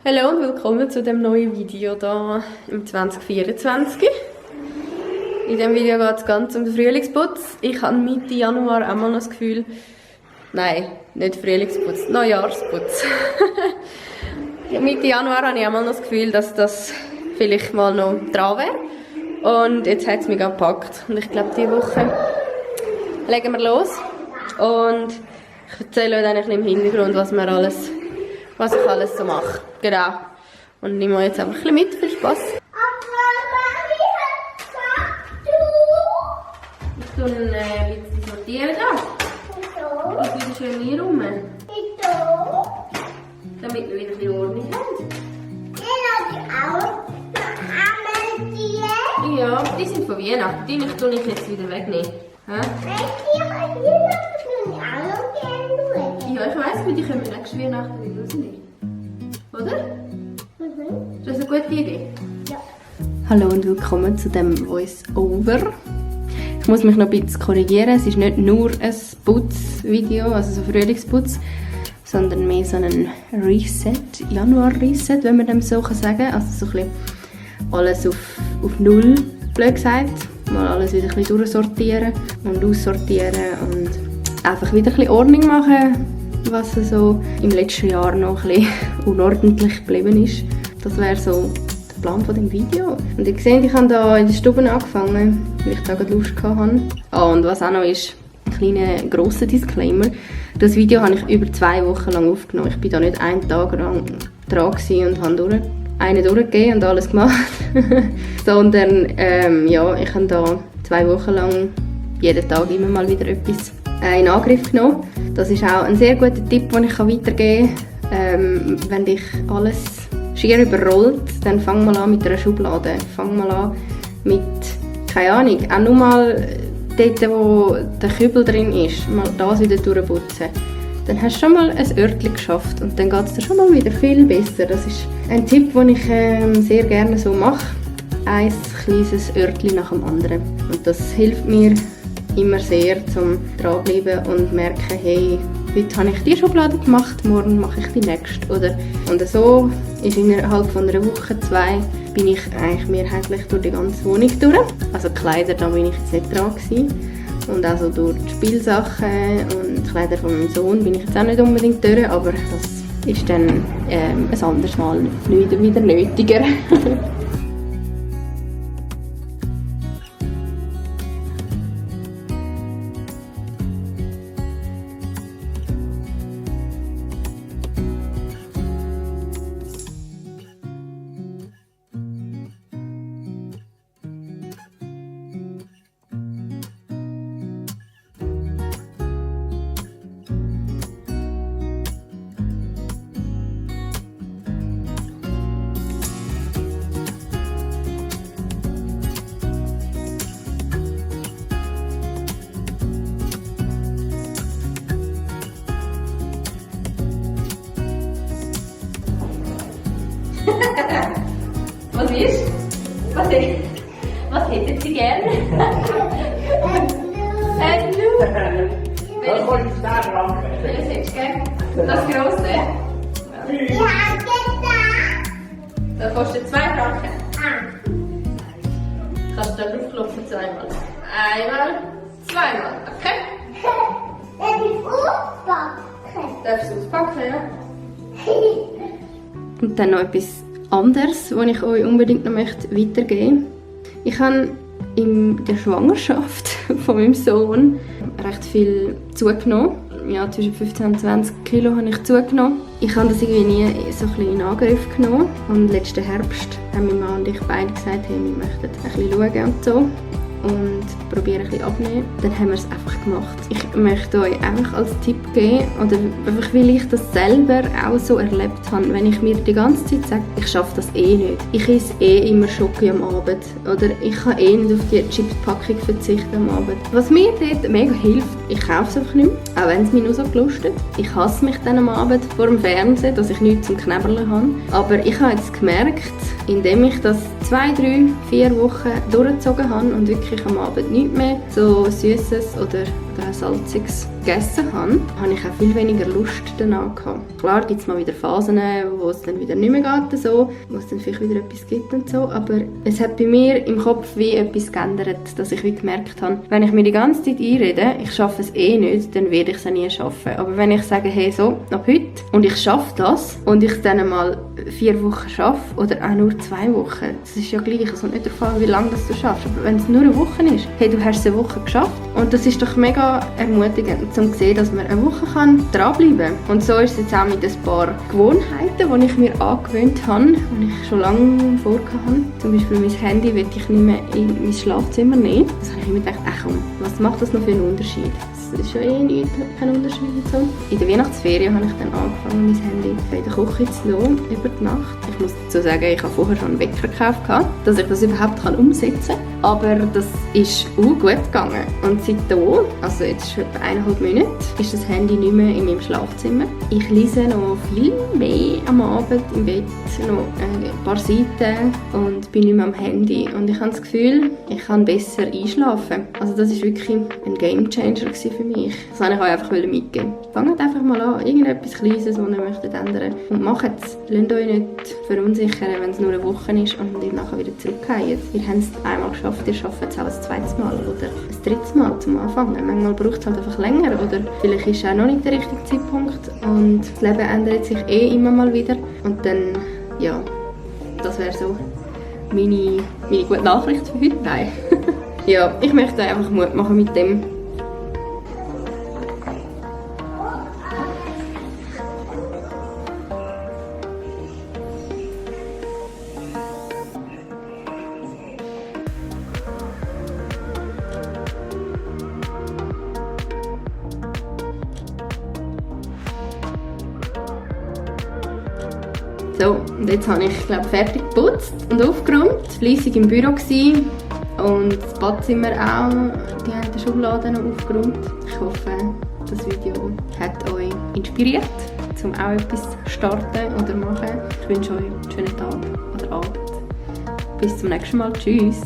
Hallo und willkommen zu dem neuen Video hier im 2024. In diesem Video geht es ganz um den Frühlingsputz. Ich habe Mitte Januar auch mal noch das Gefühl, nein, nicht Frühlingsputz, Neujahrsputz. Mitte Januar habe ich auch mal noch das Gefühl, dass das vielleicht mal noch dran wäre. Und jetzt hat es mich gepackt. Und ich glaube, diese Woche legen wir los. Und ich erzähle euch dann ein bisschen im Hintergrund, was ich alles so mache. Genau. Und nehmen wir jetzt einfach ein bisschen mit. Viel Spaß. Ich tue ein bisschen sortieren da. Ich bin schön hier rum. Damit wir wieder ein bisschen Ordnung haben. Ja, die sind von Weihnachten. Die tue ich jetzt wieder wegnehmen. Ja, ich weiss, weil die können wir nächste Weihnachten wieder rausnehmen. Oder? Ist das eine gute Idee? Ja. Hallo und willkommen zu dem Voice-Over. Ich muss mich noch ein bisschen korrigieren. Es ist nicht nur ein Putzvideo, also so Frühlingsputz, sondern mehr so ein Reset, Januar-Reset, wenn man dem so sagen kann. Also so ein bisschen alles auf Null, blöd gesagt. Mal alles wieder ein bisschen durchsortieren und aussortieren und einfach wieder ein bisschen Ordnung machen, was so im letzten Jahr noch ein bisschen unordentlich geblieben ist. Das wäre so der Plan von dem Video. Und ihr seht, ich habe hier in der Stube angefangen, weil ich da gerade Lust hatte. Und was auch noch ist, ein kleiner grosser Disclaimer. Das Video habe ich über 2 Wochen lang aufgenommen. Ich war da nicht einen Tag lang dran und habe einen durchgegeben und alles gemacht. Sondern ja, ich habe da 2 Wochen lang jeden Tag immer mal wieder etwas in Angriff genommen. Das ist auch ein sehr guter Tipp, den ich weitergeben kann. Wenn dich alles schier überrollt, dann fang mal an mit einer Schublade. Fang mal an mit, keine Ahnung, auch nur mal dort, wo der Kübel drin ist, mal das wieder durchputzen. Dann hast du schon mal ein Örtchen geschafft und dann geht es dir schon mal wieder viel besser. Das ist ein Tipp, den ich sehr gerne so mache. Ein kleines Örtchen nach dem anderen. Und das hilft mir immer sehr zum dranbleiben und merken, hey, heute habe ich die Schublade gemacht, morgen mache ich die nächste. Und so ist innerhalb von einer Woche, 2, bin ich eigentlich mehrheitlich durch die ganze Wohnung durch. Also Kleider, da bin ich jetzt nicht dran gewesen. Und auch so durch die Spielsachen und die Kleider von meinem Sohn bin ich jetzt auch nicht unbedingt durch, aber das ist dann ein anderes Mal wieder nötiger. Was ist? Was hätten Sie gerne? Ein Lu. Das wollte ich da dran. Welches hättest du gerne? Das grosse? Ja, Das kostet 2 Franken. Kannst du da draufklopfen zweimal? Einmal, zweimal. Okay? Darfst du auspacken, ja? Und dann noch etwas anderes, was ich euch unbedingt noch weitergeben möchte. Ich habe in der Schwangerschaft von meinem Sohn recht viel zugenommen. Ja, zwischen 15 und 20 Kilo habe ich zugenommen. Ich habe das irgendwie nie so ein bisschen in Angriff genommen. Und letzten Herbst haben meine Mann und ich beide gesagt, hey, wir möchten ein bisschen schauen und so. Und probieren ein bisschen abnehmen. Dann haben wir es einfach gemacht. Ich möchte euch einfach als Tipp geben, oder einfach weil ich das selber auch so erlebt habe, wenn ich mir die ganze Zeit sage, ich schaffe das eh nicht. Ich esse eh immer Schoki am Abend. Oder ich kann eh nicht auf die Chipspackung verzichten am Abend. Was mir dort mega hilft, ich kaufe es einfach nicht mehr, auch wenn es mich nur so gelustet. Ich hasse mich dann am Abend vor dem Fernsehen, dass ich nichts zum Knäberlen habe. Aber ich habe jetzt gemerkt, indem ich das 2, 3, 4 Wochen durchgezogen habe und wirklich am Abend nichts mehr so Süßes oder oder auch Salziges gegessen habe, habe ich auch viel weniger Lust danach gehabt. Klar gibt es mal wieder Phasen, wo es dann wieder nicht mehr geht, so, wo es dann vielleicht wieder etwas gibt und so, aber es hat bei mir im Kopf wie etwas geändert, dass ich wie gemerkt habe, wenn ich mir die ganze Zeit einrede, ich schaffe es eh nicht, dann werde ich es auch nie schaffen. Aber wenn ich sage, hey, so, ab heute, und ich schaffe das, und ich es dann mal 4 Wochen schaffe, oder auch nur 2 Wochen, das ist ja gleich, es kommt nicht darauf an, wie lange das du schaffst, aber wenn es nur eine Woche ist, hey, du hast es eine Woche geschafft, und das ist doch mega ermutigend, um zu sehen, dass man eine Woche dranbleiben kann. Und so ist es jetzt auch mit ein paar Gewohnheiten, die ich mir angewöhnt habe, die ich schon lange vorgehabt habe. Zum Beispiel mein Handy will ich nicht mehr in mein Schlafzimmer nehmen. Das habe ich immer gedacht, ach komm, was macht das noch für einen Unterschied? Das ist ja eh kein Unterschied. So. In der Weihnachtsferien habe ich dann angefangen, mein Handy in der Küche zu lassen, über die Nacht. Ich muss dazu sagen, ich habe vorher schon einen Wecker gekauft, dass ich das überhaupt umsetzen kann. Aber das ist auch gut gegangen. Und seitdem, also jetzt schon etwa 1,5 Monate, ist das Handy nicht mehr in meinem Schlafzimmer. Ich lese noch viel mehr am Abend im Bett, noch ein paar Seiten und bin nicht mehr am Handy. Und ich habe das Gefühl, ich kann besser einschlafen. Also das war wirklich ein Gamechanger für mich. Das wollte ich euch einfach mitgeben. Fangt einfach mal an, irgendetwas Kleines, das ihr möchtet ändern. Und macht es. Lasst euch nicht verunsichern, wenn es nur eine Woche ist und ihr nachher wieder zurückkehrt. Ihr habt es einmal geschafft, ihr schafft es auch ein zweites Mal oder ein drittes Mal zum Anfangen. Manchmal braucht es halt einfach länger oder vielleicht ist es auch noch nicht der richtige Zeitpunkt und das Leben ändert sich eh immer mal wieder. Und dann, ja, das wäre so meine gute Nachricht für heute. Nein. Ja, ich möchte einfach Mut machen mit dem. So, und jetzt habe ich, glaube fertig geputzt und aufgeräumt, fleissig im Büro gewesen. Und das Badzimmer auch, die haben die Schubladen noch aufgeräumt. Ich hoffe, das Video hat euch inspiriert, um auch etwas zu starten oder machen. Ich wünsche euch einen schönen Tag oder Abend. Bis zum nächsten Mal. Tschüss!